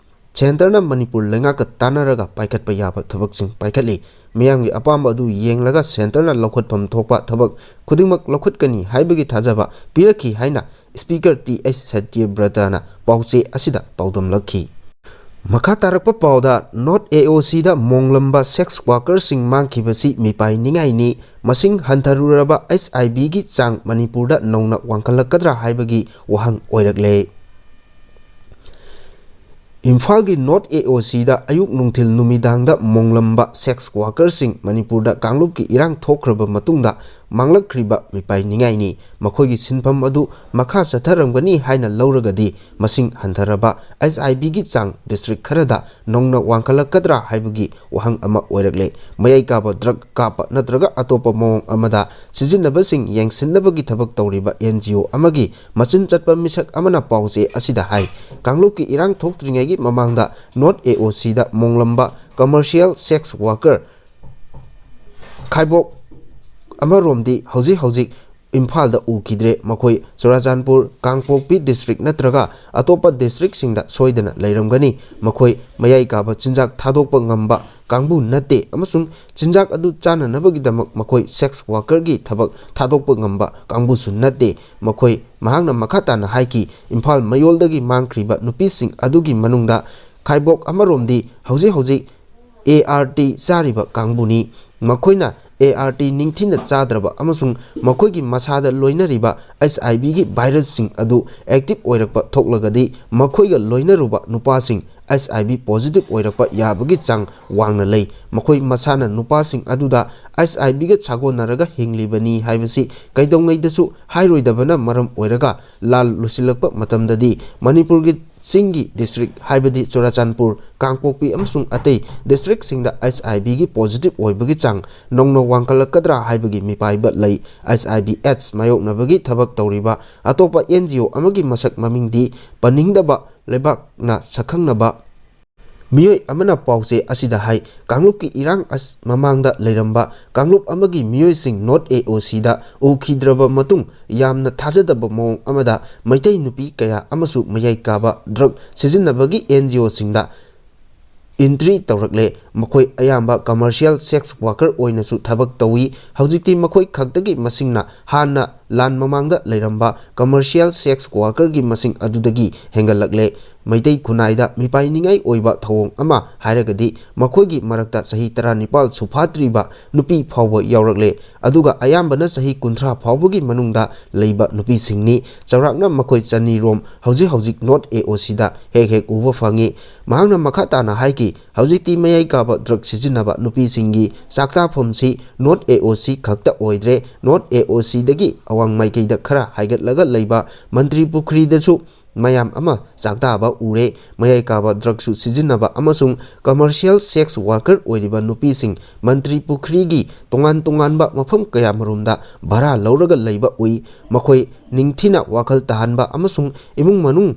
centreꯅ Manipur ꯂꯩꯉꯥꯛꯀ ꯇꯥꯟꯅꯔꯒ ꯄꯥꯏꯈꯠꯄ ꯌꯥꯕ ꯊꯕꯛꯁꯤꯡ ꯄꯥꯏꯈꯠꯂꯤ꯫ ꯃꯤꯌꯥꯝꯒꯤ ꯑꯄꯥꯝꯕ ꯑꯗꯨ ꯌꯦꯡꯂꯒ centreꯅ ꯂꯧꯈꯠꯐꯝ ꯊꯣꯛꯄ ꯊꯕꯛ ꯈꯨꯗꯤꯡꯃꯛ ꯂꯧꯈꯠꯀꯅꯤ ꯍꯥꯏꯕꯒꯤ ꯊꯥꯖꯕ ꯄꯤꯔꯛꯈꯤ ꯍꯥꯏꯅ Speaker ꯇꯤ ꯑꯩꯆ ꯁꯇ꯭ꯌꯕ꯭ꯔꯇꯅ ꯄꯥꯎꯆꯦ ꯑꯁꯤꯗ ꯄꯥꯎꯗꯝꯂꯛꯈꯤ꯫ ꯃꯈꯥ ꯇꯥꯔꯛꯄ ꯄꯥꯎꯗ, North AOCꯗ ꯃꯣꯡꯂꯝꯕ sex workerꯁꯤꯡ ꯃꯥꯡꯈꯤꯕꯁꯤ ꯃꯤꯄꯥꯏꯅꯤꯡꯉꯥꯏꯅꯤ, ꯃꯁꯤꯡ ꯍꯟꯊꯔꯨꯔꯕ HIVꯒꯤ ꯆꯥꯡ ꯃꯅꯤꯄꯨꯔꯗ ꯅꯧꯅ ꯋꯥꯡꯈꯠꯂꯛꯀꯗ꯭ꯔꯥ ꯍꯥꯏꯕꯒꯤ ꯋꯥꯍꯪ ꯑꯣꯏꯔꯛꯂꯦ꯫ ꯏꯝꯐꯥꯜꯒꯤ ꯅꯣꯔꯠ ꯑꯦ ꯑꯣ ꯁꯤꯗ ꯑꯌꯨꯛ ꯅꯨꯡꯊꯤꯜ ꯅꯨꯃꯤꯗꯥꯡꯗ ꯃꯣꯡꯂꯝꯕ ꯁꯦꯛꯁ ꯋꯥꯔꯀꯔꯁꯤꯡ ꯃꯅꯤꯄꯨꯔꯗ ꯀꯥꯡꯂꯨꯞꯀꯤ ꯏꯔꯥꯡ ꯊꯣꯛꯈ꯭ꯔꯕ ꯃꯇꯨꯡꯗ ꯃꯥꯡꯂꯛꯈ꯭ꯔꯤꯕ ꯃꯤꯄꯥꯏ ꯅꯤꯡꯉꯥꯏꯅꯤ꯫ ꯃꯈꯣꯏꯒꯤ ꯁꯤꯟꯐꯝ ꯑꯗꯨ ꯃꯈꯥ ꯆꯠꯊꯔꯝꯒꯅꯤ ꯍꯥꯏꯅ ꯂꯧꯔꯒꯗꯤ ꯃꯁꯤꯡ ꯍꯟꯊꯔꯕ ꯑꯩꯆ ꯑꯥꯏ ꯚꯤꯒꯤ ꯆꯥꯡ ꯗꯤꯁꯇ꯭ꯔꯤꯛ ꯈꯔꯗ ꯅꯧꯅ ꯋꯥꯡꯈꯠꯂꯛꯀꯗ꯭ꯔꯥ ꯍꯥꯏꯕꯒꯤ ꯋꯥꯍꯪ ꯑꯃ ꯑꯣꯏꯔꯛꯂꯦ꯫ ꯃꯌꯥꯏ ꯀꯥꯕ ꯗ꯭ꯔꯒ ꯀꯥꯞꯄ ꯅꯠꯇ꯭ꯔꯒ ꯑꯇꯣꯞꯄ ꯃꯑꯣꯡ ꯑꯃꯗ ꯁꯤꯖꯤꯟꯅꯕꯁꯤꯡ ꯌꯦꯡꯁꯤꯟꯅꯕꯒꯤ ꯊꯕꯛ ꯇꯧꯔꯤꯕ ꯑꯦꯟ ꯖꯤ ꯑꯣ ꯑꯃꯒꯤ ꯃꯆꯤꯟ ꯆꯠꯄ ꯃꯤꯁꯛ ꯑꯃꯅ ꯄꯥꯎꯆꯦ ꯑꯁꯤꯗ ꯍꯥꯏ, ꯀꯥꯡꯂꯨꯞꯀꯤ ꯏꯔꯥꯡ ꯊꯣꯛꯇ꯭ꯔꯤꯉꯩꯒꯤ ꯃꯃꯥꯡꯗ ꯅꯣꯔꯠ ꯑꯦ ꯑꯣ ꯁꯤꯗ ꯃꯣꯡꯂꯝꯕ ꯀꯃꯔꯁꯤꯌꯦꯜ ꯁꯦꯛꯁ ꯋꯥꯔꯀꯔ ꯈꯥꯏꯕꯣꯛ ꯑꯃꯔꯣꯝꯗꯤ ꯍꯧꯖꯤꯛ ꯍꯧꯖꯤꯛ ꯏꯝꯐꯥꯜꯗ ꯎꯈꯤꯗ꯭ꯔꯦ꯫ ꯃꯈꯣꯏ ꯆꯨꯔꯥꯆꯥꯟꯄꯨꯔ, ꯀꯥꯡꯄꯣꯛꯄꯤ ꯗꯤꯁꯇ꯭ꯔꯤꯛ ꯅꯠꯇ꯭ꯔꯒ ꯑꯇꯣꯞꯄ ꯗꯤꯁꯇ꯭ꯔꯤꯛꯁꯤꯡꯗ ꯁꯣꯏꯗꯅ ꯂꯩꯔꯝꯒꯅꯤ꯫ ꯃꯈꯣꯏ ꯃꯌꯥꯏ ꯀꯥꯕ ꯆꯤꯟꯖꯥꯛ ꯊꯥꯗꯣꯛꯄ ꯉꯝꯕ ꯀꯥꯡꯕꯨ ꯅꯠꯇꯦ ꯑꯃꯁꯨꯡ ꯆꯤꯟꯖꯥꯛ ꯑꯗꯨ ꯆꯥꯅꯅꯕꯒꯤꯗꯃꯛ ꯃꯈꯣꯏ ꯁꯦꯛꯁ ꯋꯥꯔꯀꯔꯒꯤ ꯊꯕꯛ ꯊꯥꯗꯣꯛꯄ ꯉꯝꯕ ꯀꯥꯡꯕꯨꯁꯨ ꯅꯠꯇꯦ꯫ ꯃꯈꯣꯏ, ꯃꯍꯥꯛꯅ ꯃꯈꯥ ꯇꯥꯅ ꯍꯥꯏꯈꯤ, ꯏꯝꯐꯥꯜ ꯃꯌꯣꯜꯗꯒꯤ ꯃꯥꯡꯈ꯭ꯔꯤꯕ ꯅꯨꯄꯤꯁꯤꯡ ꯑꯗꯨꯒꯤ ꯃꯅꯨꯡꯗ ꯈꯥꯏꯕꯣꯛ ꯑꯃꯔꯣꯝꯗꯤ ꯍꯧꯖꯤꯛ ꯍꯧꯖꯤꯛ ꯑꯦ ꯑꯥꯔ ꯇꯤ ꯆꯥꯔꯤꯕ ꯀꯥꯡꯕꯨꯅꯤ꯫ ꯃꯈꯣꯏꯅ ꯑꯦ ꯑꯥꯔ ꯇꯤ ꯅꯤꯡꯊꯤꯅ ꯆꯥꯗ꯭ꯔꯕ ꯑꯃꯁꯨꯡ ꯃꯈꯣꯏꯒꯤ ꯃꯁꯥꯗ ꯂꯣꯏꯅꯔꯤꯕ ꯑꯩꯆ ꯑꯥꯏ ꯚꯤꯒꯤ ꯚꯥꯏꯔꯁꯁꯤꯡ ꯑꯗꯨ ꯑꯦꯛꯇꯤꯚ ꯑꯣꯏꯔꯛꯄ ꯊꯣꯛꯂꯒꯗꯤ ꯃꯈꯣꯏꯒ ꯂꯣꯏꯅꯔꯨꯕ ꯅꯨꯄꯥꯁꯤꯡ ꯑꯩꯆ ꯑꯥꯏ ꯚꯤ ꯄꯣꯖꯤꯇꯤꯚ ꯑꯣꯏꯔꯛꯄ ꯌꯥꯕꯒꯤ ꯆꯥꯡ ꯋꯥꯡꯅ ꯂꯩ꯫ ꯃꯈꯣꯏ ꯃꯁꯥꯅ ꯅꯨꯄꯥꯁꯤꯡ ꯑꯗꯨꯗ ꯑꯩꯆ ꯑꯥꯏ ꯚꯤꯒ ꯁꯥꯒꯣꯟꯅꯔꯒ ꯍꯤꯡꯂꯤꯕꯅꯤ ꯍꯥꯏꯕꯁꯤ ꯀꯩꯗꯧꯉꯩꯗꯁꯨ ꯍꯥꯏꯔꯣꯏꯗꯕꯅ ꯃꯔꯝ ꯑꯣꯏꯔꯒ ꯂꯥꯜ ꯂꯣꯏꯁꯤꯜꯂꯛꯄ ꯃꯇꯝꯗꯗꯤ ꯃꯅꯤꯄꯨꯔꯒꯤ ꯆꯤꯡꯒꯤ ꯗꯤꯁꯇ꯭ꯔꯤꯛ, ꯍꯥꯏꯕꯗꯤ ꯆꯨꯔꯥꯆꯥꯟꯄꯨꯔ, ꯀꯥꯡꯄꯣꯛꯄꯤ ꯑꯃꯁꯨꯡ ꯑꯇꯩ ꯗꯤꯁꯇ꯭ꯔꯤꯛꯁꯤꯡꯗ ꯑꯩꯆ ꯑꯥꯏ ꯚꯤꯒꯤ ꯄꯣꯖꯤꯇꯤꯚ ꯑꯣꯏꯕꯒꯤ ꯆꯥꯡ ꯅꯧꯅ ꯋꯥꯡꯈꯠꯂꯛꯀꯗ꯭ꯔꯥ ꯍꯥꯏꯕꯒꯤ ꯃꯤꯄꯥꯏꯕ ꯂꯩ꯫ ꯑꯩꯆ ꯑꯥꯏ ꯚꯤ ꯑꯦꯗꯁ ꯃꯥꯌꯣꯛꯅꯕꯒꯤ ꯊꯕꯛ ꯇꯧꯔꯤꯕ ꯑꯇꯣꯞꯄ ꯑꯦꯟ ꯖꯤ ꯑꯣ ꯑꯃꯒꯤ ꯃꯁꯛ ꯃꯃꯤꯡꯗꯤ ꯄꯟꯅꯤꯡꯗꯕ ꯂꯩꯕꯥꯛꯅ ꯁꯛꯈꯪꯅꯕ ꯃꯤꯑꯣꯏ ꯑꯃꯅ ꯄꯥꯎꯆꯦ ꯑꯁꯤꯗ ꯍꯥꯏ, ꯀꯥꯡꯂꯨꯞꯀꯤ ꯏꯔꯥꯡ ꯑꯁ-, ꯃꯃꯥꯡꯗ ꯂꯩꯔꯝꯕ ꯀꯥꯡꯂꯨꯞ ꯑꯃꯒꯤ ꯃꯤꯑꯣꯏꯁꯤꯡ ꯅꯣꯔꯠ ꯑꯦ ꯑꯣ ꯁꯤꯗ ꯎꯈꯤꯗ꯭ꯔꯕ ꯃꯇꯨꯡ, ꯌꯥꯝꯅ ꯊꯥꯖꯗꯕ ꯃꯑꯣꯡ ꯑꯃꯗ ꯃꯩꯇꯩ ꯅꯨꯄꯤ ꯀꯌꯥ ꯑꯃꯁꯨ ꯃꯌꯥꯏ ꯀꯥꯕ ꯗ꯭ꯔꯒ ꯁꯤꯖꯤꯟꯅꯕꯒꯤ ꯑꯦꯟ ꯖꯤ ꯑꯣꯁꯤꯡꯗ ꯑꯦꯟꯇ꯭ꯔꯤ ꯇꯧꯔꯛꯂꯦ꯫ ꯃꯈꯣꯏ ꯑꯌꯥꯝꯕ commercial sex worker ꯑꯣꯏꯅꯁꯨ ꯊꯕꯛ ꯇꯧꯏ꯫ ꯍꯧꯖꯤꯛꯇꯤ ꯃꯈꯣꯏ ꯈꯛꯇꯒꯤ ꯃꯁꯤꯡꯅ ꯍꯥꯟꯅ ꯂꯥꯟ ꯃꯃꯥꯡꯗ ꯂꯩꯔꯝꯕ commercial sex workerꯒꯤ ꯃꯁꯤꯡ ꯑꯗꯨꯗꯒꯤ ꯍꯦꯟꯒꯠꯂꯛꯂꯦ꯫ ꯃꯩꯇꯩ ꯈꯨꯟꯅꯥꯏꯗ ꯃꯤꯄꯥꯏꯅꯤꯡꯉꯥꯏ ꯑꯣꯏꯕ ꯊꯧꯑꯣꯡ ꯑꯃ ꯍꯥꯏꯔꯒꯗꯤ ꯃꯈꯣꯏꯒꯤ ꯃꯔꯛꯇ ꯆꯍꯤ ꯇꯔꯥꯅꯤꯄꯥꯜ ꯁꯨꯐꯥꯠꯇ꯭ꯔꯤꯕ ꯅꯨꯄꯤ ꯐꯥꯎꯕ ꯌꯥꯎꯔꯛꯂꯦ꯫ ꯑꯗꯨꯒ ꯑꯌꯥꯝꯕꯅ ꯆꯍꯤ ꯀꯨꯟꯊ꯭ꯔꯥ ꯐꯥꯎꯕꯒꯤ ꯃꯅꯨꯡꯗ ꯂꯩꯕ ꯅꯨꯄꯤꯁꯤꯡꯅꯤ꯫ ꯆꯥꯎꯔꯥꯛꯅ ꯃꯈꯣꯏ ꯆꯅꯤ ꯔꯣꯝ ꯍꯧꯖꯤꯛ ꯍꯧꯖꯤꯛ North AOCꯗ ꯍꯦꯛ ꯍꯦꯛ ꯎꯕ ꯐꯪꯉꯤ꯫ ꯃꯍꯥꯛꯅ ꯃꯈꯥ ꯇꯥꯅ ꯍꯥꯏꯈꯤ, ꯍꯧꯖꯤꯛꯇꯤ ꯃꯌꯥꯏ ꯀꯥꯕ drug ꯁꯤꯖꯤꯟꯅꯕ ꯅꯨꯄꯤꯁꯤꯡꯒꯤ ꯆꯥꯛꯇꯥꯐꯝꯁꯤ North AOC ꯈꯛꯇ ꯑꯣꯏꯗ꯭ꯔꯦ꯫ North AOCꯗꯒꯤ ꯑꯋꯥꯡ ꯃꯥꯏꯀꯩꯗ ꯈꯔ ꯍꯥꯏꯒꯠꯂꯒ ꯂꯩꯕ ꯃꯟꯇ꯭ꯔꯤ ꯄꯨꯈ꯭ꯔꯤꯗꯁꯨ ꯃꯌꯥꯝ ꯑꯃ ꯆꯥꯛꯇꯥꯕ ꯎꯔꯦ꯫ ꯃꯌꯥꯏ ꯀꯥꯕ drugꯁꯨ ꯁꯤꯖꯤꯟꯅꯕ ꯑꯃꯁꯨꯡ commercial sex worker ꯑꯣꯏꯔꯤꯕ ꯅꯨꯄꯤꯁꯤꯡ ꯃꯟꯇ꯭ꯔꯤ ꯄꯨꯈ꯭ꯔꯤꯒꯤ ꯇꯣꯉꯥꯟ ꯇꯣꯉꯥꯟꯕ ꯃꯐꯝ ꯀꯌꯥꯃꯔꯣꯝꯗ ꯚꯔꯥ ꯂꯧꯔꯒ ꯂꯩꯕ ꯎꯏ꯫ ꯃꯈꯣꯏ ꯅꯤꯡꯊꯤꯅ ꯋꯥꯈꯜ ꯇꯥꯍꯟꯕ ꯑꯃꯁꯨꯡ ꯏꯃꯨꯡ ꯃꯅꯨꯡ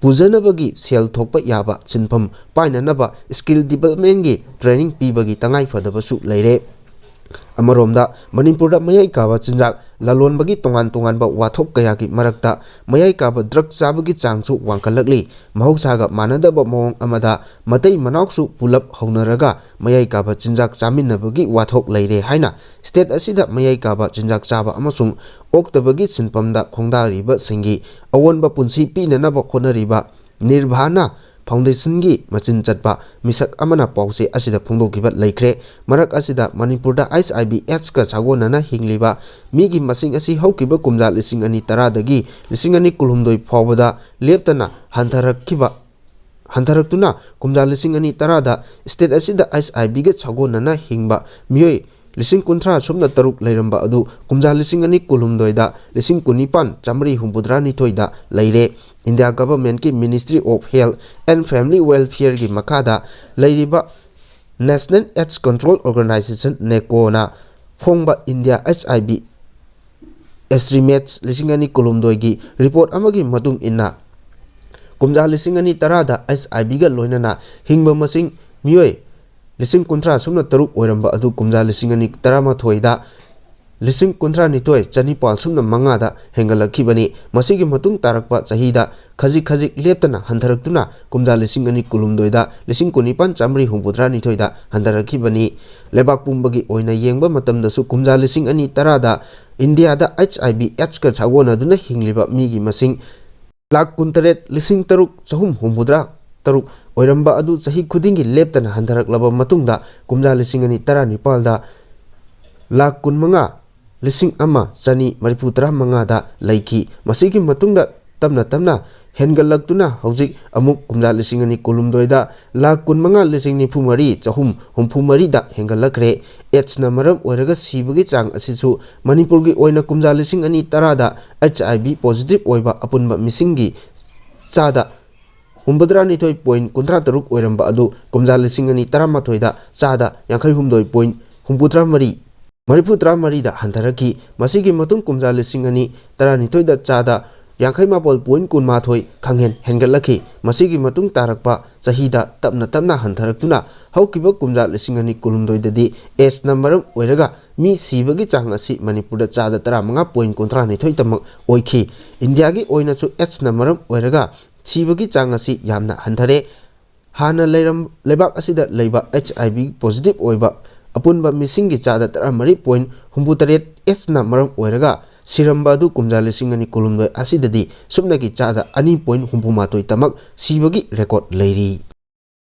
ꯄꯨꯖꯅꯕꯒꯤ ꯁꯦꯜ ꯊꯣꯛꯄ ꯌꯥꯕ ꯁꯤꯟꯐꯝ ꯄꯥꯏꯅꯅꯕ skill developmentꯒꯤ training ꯄꯤꯕꯒꯤ ꯇꯉꯥꯏ ꯐꯗꯕꯁꯨ ꯂꯩꯔꯦ꯫ ꯑꯃꯔꯣꯝꯗ, ꯃꯅꯤꯄꯨꯔꯗ ꯃꯌꯥꯏ ꯀꯥꯕ ꯆꯤꯟꯖꯥꯛ ꯂꯂꯣꯟꯕꯒꯤ ꯇꯣꯉꯥꯟ ꯇꯣꯉꯥꯟꯕ ꯋꯥꯊꯣꯛ ꯀꯌꯥꯒꯤ ꯃꯔꯛꯇ ꯃꯌꯥꯏ ꯀꯥꯕ drug ꯆꯥꯕꯒꯤ ꯆꯥꯡꯁꯨ ꯋꯥꯡꯈꯠꯂꯛꯂꯤ꯫ ꯃꯍꯧꯁꯥꯒ ꯃꯥꯟꯅꯗꯕ ꯃꯑꯣꯡ ꯑꯃꯗ ꯃꯇꯩ ꯃꯅꯥꯎꯁꯨ ꯄꯨꯂꯞ ꯍꯧꯅꯔꯒ ꯃꯌꯥꯏ ꯀꯥꯕ ꯆꯤꯟꯖꯥꯛ ꯆꯥꯃꯤꯟꯅꯕꯒꯤ ꯋꯥꯊꯣꯛ ꯂꯩꯔꯦ ꯍꯥꯏꯅ state ꯑꯁꯤꯗ ꯃꯌꯥꯏ ꯀꯥꯕ ꯆꯤꯟꯖꯥꯛ ꯆꯥꯕ ꯑꯃꯁꯨꯡ ꯑꯣꯛꯇꯕꯒꯤ ꯁꯤꯟꯐꯝꯗ ꯈꯣꯡꯗꯥꯔꯤꯕꯁꯤꯡꯒꯤ ꯑꯑꯣꯟꯕ ꯄꯨꯟꯁꯤ ꯄꯤꯅꯅꯕ ꯍꯣꯠꯅꯔꯤꯕ ꯅꯤꯔꯚꯥꯅ Foundationꯒꯤ ꯃꯆꯤꯟ ꯆꯠꯄ ꯃꯤꯁꯛ ꯑꯃꯅ ꯄꯥꯎꯆꯦ ꯑꯁꯤꯗ ꯐꯣꯡꯗꯣꯛꯈꯤꯕ ꯂꯩꯈ꯭ꯔꯦ꯫ ꯃꯔꯛ ꯑꯁꯤꯗ ꯃꯅꯤꯄꯨꯔꯗ HIV AIDSꯀ ꯁꯥꯒꯣꯟꯅꯅ ꯍꯤꯡꯂꯤꯕ ꯃꯤꯒꯤ ꯃꯁꯤꯡ ꯑꯁꯤ ꯍꯧꯈꯤꯕ ꯀꯨꯝꯖꯥ ꯂꯤꯁꯤꯡ ꯑꯅꯤ ꯇꯔꯥꯗꯒꯤ ꯂꯤꯁꯤꯡ ꯑꯅꯤ ꯀꯨꯟꯍꯨꯝꯗꯣꯏ ꯐꯥꯎꯕꯗ ꯂꯦꯞꯇꯅ ꯍꯟꯊꯔꯛꯈꯤꯕ, ꯍꯟꯊꯔꯛꯇꯨꯅ ꯀꯨꯝꯖꯥ ꯂꯤꯁꯤꯡ ꯑꯅꯤ ꯇꯔꯥꯗ state ꯑꯁꯤꯗ HIVꯒ ꯁꯥꯒꯣꯟꯅꯅ ꯍꯤꯡꯕ ꯃꯤꯑꯣꯏ ꯂꯤꯁꯤꯡ ꯀꯨꯟꯊ꯭ꯔꯥ ꯁꯨꯞꯅ ꯇꯔꯨꯛ ꯂꯩꯔꯝꯕ ꯑꯗꯨ ꯀꯨꯝꯖꯥ ꯂꯤꯁꯤꯡ ꯑꯅꯤ ꯀꯨꯟꯍꯨꯝꯗꯣꯏꯗ ꯂꯤꯁꯤꯡ ꯀꯨꯟꯅꯤꯄꯥꯟ ꯆꯥꯃꯔꯤ ꯍꯨꯝꯐꯨꯇꯔꯥꯅꯤꯊꯣꯏꯗ ꯂꯩꯔꯦ꯫ India Governmentꯀꯤ Ministry of Health and Family Welfareꯒꯤ ꯃꯈꯥꯗ ꯂꯩꯔꯤꯕ National AIDS Control Organisation, NACOꯅ ꯐꯣꯡꯕ India HIV Estimates ꯂꯤꯁꯤꯡ ꯑꯅꯤ ꯀꯨꯟꯍꯨꯝꯗꯣꯏꯒꯤ report ꯑꯃꯒꯤ ꯃꯇꯨꯡ ꯏꯟꯅ, ꯀꯨꯝꯖꯥ ꯂꯤꯁꯤꯡ ꯑꯅꯤ ꯇꯔꯥꯗ HIVꯒ ꯂꯣꯏꯅꯅ ꯍꯤꯡꯕ ꯃꯁꯤꯡ ꯃꯤꯑꯣꯏ ꯂꯤꯁꯤꯡ ꯀꯨꯟꯊ꯭ꯔꯥ ꯁꯨꯞꯅ ꯇꯔꯨꯛ ꯑꯣꯏꯔꯝꯕ ꯑꯗꯨ ꯀꯨꯝꯖꯥ ꯂꯤꯁꯤꯡ ꯑꯅꯤ ꯇꯔꯥꯃꯥꯊꯣꯏꯗ ꯂꯤꯁꯤꯡ ꯀꯨꯟꯊ꯭ꯔꯥ ꯅꯤꯊꯣꯏ ꯆꯅꯤꯄꯥꯜ ꯁꯨꯞꯅ ꯃꯉꯥꯗ ꯍꯦꯟꯒꯠꯂꯛꯈꯤꯕꯅꯤ꯫ ꯃꯁꯤꯒꯤ ꯃꯇꯨꯡ ꯇꯥꯔꯛꯄ ꯆꯍꯤꯗ ꯈꯖꯤꯛ ꯈꯖꯤꯛ ꯂꯦꯞꯇꯅ ꯍꯟꯊꯔꯛꯇꯨꯅ ꯀꯨꯝꯖꯥ ꯂꯤꯁꯤꯡ ꯑꯅꯤ ꯀꯨꯟꯍꯨꯝꯗꯣꯏꯗ ꯂꯤꯁꯤꯡ ꯀꯨꯟꯅꯤꯄꯥꯜ ꯆꯥꯃꯔꯤ ꯍꯨꯝꯐꯨꯇꯔꯥ ꯅꯤꯊꯣꯏꯗ ꯍꯟꯊꯔꯛꯈꯤꯕꯅꯤ꯫ ꯂꯩꯕꯥꯛ ꯄꯨꯝꯕꯒꯤ ꯑꯣꯏꯅ ꯌꯦꯡꯕ ꯃꯇꯝꯗꯁꯨ ꯀꯨꯝꯖꯥ ꯂꯤꯁꯤꯡ ꯑꯅꯤ ꯇꯔꯥꯗ ꯏꯟꯗꯤꯌꯥꯗ H I V AIDS ꯀ ꯁꯥꯒꯣꯟꯅꯗꯨꯅ ꯍꯤꯡꯂꯤꯕ ꯃꯤꯒꯤ ꯃꯁꯤꯡ ꯂꯥꯈ ꯀꯨꯟꯇꯔꯦꯠ ꯂꯤꯁꯤꯡ ꯇꯔꯨꯛ ꯆꯍꯨꯝ ꯍꯨꯝꯐꯨꯇꯔꯥ ꯇꯔꯨꯛ ꯑꯣꯏꯔꯝꯕ ꯑꯗꯨ ꯆꯍꯤ ꯈꯨꯗꯤꯡꯒꯤ ꯂꯦꯞꯇꯅ ꯍꯟꯊꯔꯛꯂꯕ ꯃꯇꯨꯡꯗ ꯀꯨꯝꯖꯥ ꯂꯤꯁꯤꯡ ꯑꯅꯤ ꯇꯔꯥꯅꯤꯄꯥꯜꯗ ꯂꯥꯈ ꯀꯨꯟꯃꯉꯥ ꯂꯤꯁꯤꯡ ꯑꯃ ꯆꯅꯤ ꯃꯔꯤꯐꯨ ꯇꯔꯥ ꯃꯉꯥꯗ ꯂꯩꯈꯤ꯫ ꯃꯁꯤꯒꯤ ꯃꯇꯨꯡꯗ ꯇꯞꯅ ꯇꯞꯅ ꯍꯦꯟꯒꯠꯂꯛꯇꯨꯅ ꯍꯧꯖꯤꯛ ꯑꯃꯨꯛ ꯀꯨꯝꯖꯥ ꯂꯤꯁꯤꯡ ꯑꯅꯤ ꯀꯨꯟꯍꯨꯝꯗꯣꯏꯗ ꯂꯥꯈ ꯀꯨꯟꯃꯉꯥ ꯂꯤꯁꯤꯡ ꯅꯤꯐꯨ ꯃꯔꯤ ꯆꯍꯨꯝ ꯍꯨꯝꯐꯨ ꯃꯔꯤꯗ ꯍꯦꯟꯒꯠꯂꯛꯈ꯭ꯔꯦ꯫ AIDSꯅ ꯃꯔꯝ ꯑꯣꯏꯔꯒ ꯁꯤꯕꯒꯤ ꯆꯥꯡ ꯑꯁꯤꯁꯨ ꯃꯅꯤꯄꯨꯔꯒꯤ ꯑꯣꯏꯅ ꯀꯨꯝꯖꯥ ꯂꯤꯁꯤꯡ ꯑꯅꯤ ꯇꯔꯥꯗ H I V positive ꯑꯣꯏꯕ ꯑꯄꯨꯟꯕ ꯃꯤꯁꯤꯡꯒꯤ ꯆꯥꯗ ꯍꯨꯝꯐꯨꯇꯔꯥꯅꯤꯊꯣꯏ ꯄꯣꯏꯟ ꯀꯨꯟꯊ꯭ꯔꯥ ꯇꯔꯨꯛ ꯑꯣꯏꯔꯝꯕ ꯑꯗꯨ ꯀꯨꯝꯖꯥ ꯂꯤꯁꯤꯡ ꯑꯅꯤ ꯇꯔꯥꯃꯥꯊꯣꯏꯗ ꯆꯥꯗ ꯌꯥꯡꯈꯩ ꯍꯨꯝꯗꯣꯏ ꯄꯣꯏꯟ ꯍꯨꯝꯐꯨꯇꯔꯥ ꯃꯔꯤ, ꯃꯔꯤꯐꯨꯇꯔꯥ ꯃꯔꯤꯗ ꯍꯟꯊꯔꯛꯈꯤ꯫ ꯃꯁꯤꯒꯤ ꯃꯇꯨꯡ ꯀꯨꯝꯖꯥ ꯂꯤꯁꯤꯡ ꯑꯅꯤ ꯇꯔꯥꯅꯤꯊꯣꯏꯗ ꯆꯥꯗ ꯌꯥꯡꯈꯩ ꯃꯥꯄꯜ ꯄꯣꯏꯟ ꯀꯨꯟꯃꯥꯊꯣꯏ ꯈꯪꯍꯦꯟ ꯍꯦꯟꯒꯠꯂꯛꯈꯤ꯫ ꯃꯁꯤꯒꯤ ꯃꯇꯨꯡ ꯇꯥꯔꯛꯄ ꯆꯍꯤꯗ ꯇꯞꯅ ꯇꯞꯅ ꯍꯟꯊꯔꯛꯇꯨꯅ ꯍꯧꯈꯤꯕ ꯀꯨꯝꯖꯥ ꯂꯤꯁꯤꯡ ꯑꯅꯤ ꯀꯨꯟꯍꯨꯝꯗꯣꯏꯗꯗꯤ AIDSꯅ ꯃꯔꯝ ꯑꯣꯏꯔꯒ ꯃꯤ ꯁꯤꯕꯒꯤ ꯆꯥꯡ ꯑꯁꯤ ꯃꯅꯤꯄꯨꯔꯗ ꯆꯥꯗ ꯇꯔꯥꯃꯉꯥ ꯄꯣꯏꯟ ꯀꯨꯟꯊ꯭ꯔꯥꯅꯤꯊꯣꯏꯇꯃꯛ ꯑꯣꯏꯈꯤ꯫ ꯏꯟꯗꯤꯌꯥꯒꯤ ꯑꯣꯏꯅꯁꯨ AIDSꯅ ꯃꯔꯝ ꯑꯣꯏꯔꯒ ꯁꯤꯕꯒꯤ ꯆꯥꯡ ꯑꯁꯤ ꯌꯥꯝꯅ ꯍꯟꯊꯔꯦ꯫ ꯍꯥꯟꯅ ꯂꯩꯔꯝ-, ꯂꯩꯕꯥꯛ ꯑꯁꯤꯗ ꯂꯩꯕ H I V positive ꯑꯣꯏꯕ ꯑꯄꯨꯟꯕ ꯃꯤꯁꯤꯡꯒꯤ ꯆꯥꯗ ꯇꯔꯥꯃꯔꯤ ꯄꯣꯏꯟ ꯍꯨꯝꯐꯨꯇꯔꯦꯠ AIDSꯅ ꯃꯔꯝ ꯑꯣꯏꯔꯒ ꯁꯤꯔꯝꯕ ꯑꯗꯨ ꯀꯨꯝꯖꯥ ꯂꯤꯁꯤꯡ ꯑꯅꯤ ꯀꯨꯟꯍꯨꯝꯗꯣꯏ ꯑꯁꯤꯗꯗꯤ ꯁꯨꯞꯅꯒꯤ ꯆꯥꯗ ꯑꯅꯤ ꯄꯣꯏꯟ ꯍꯨꯝꯐꯨꯃꯥꯊꯣꯏꯇꯃꯛ ꯁꯤꯕꯒꯤ record ꯂꯩꯔꯤ꯫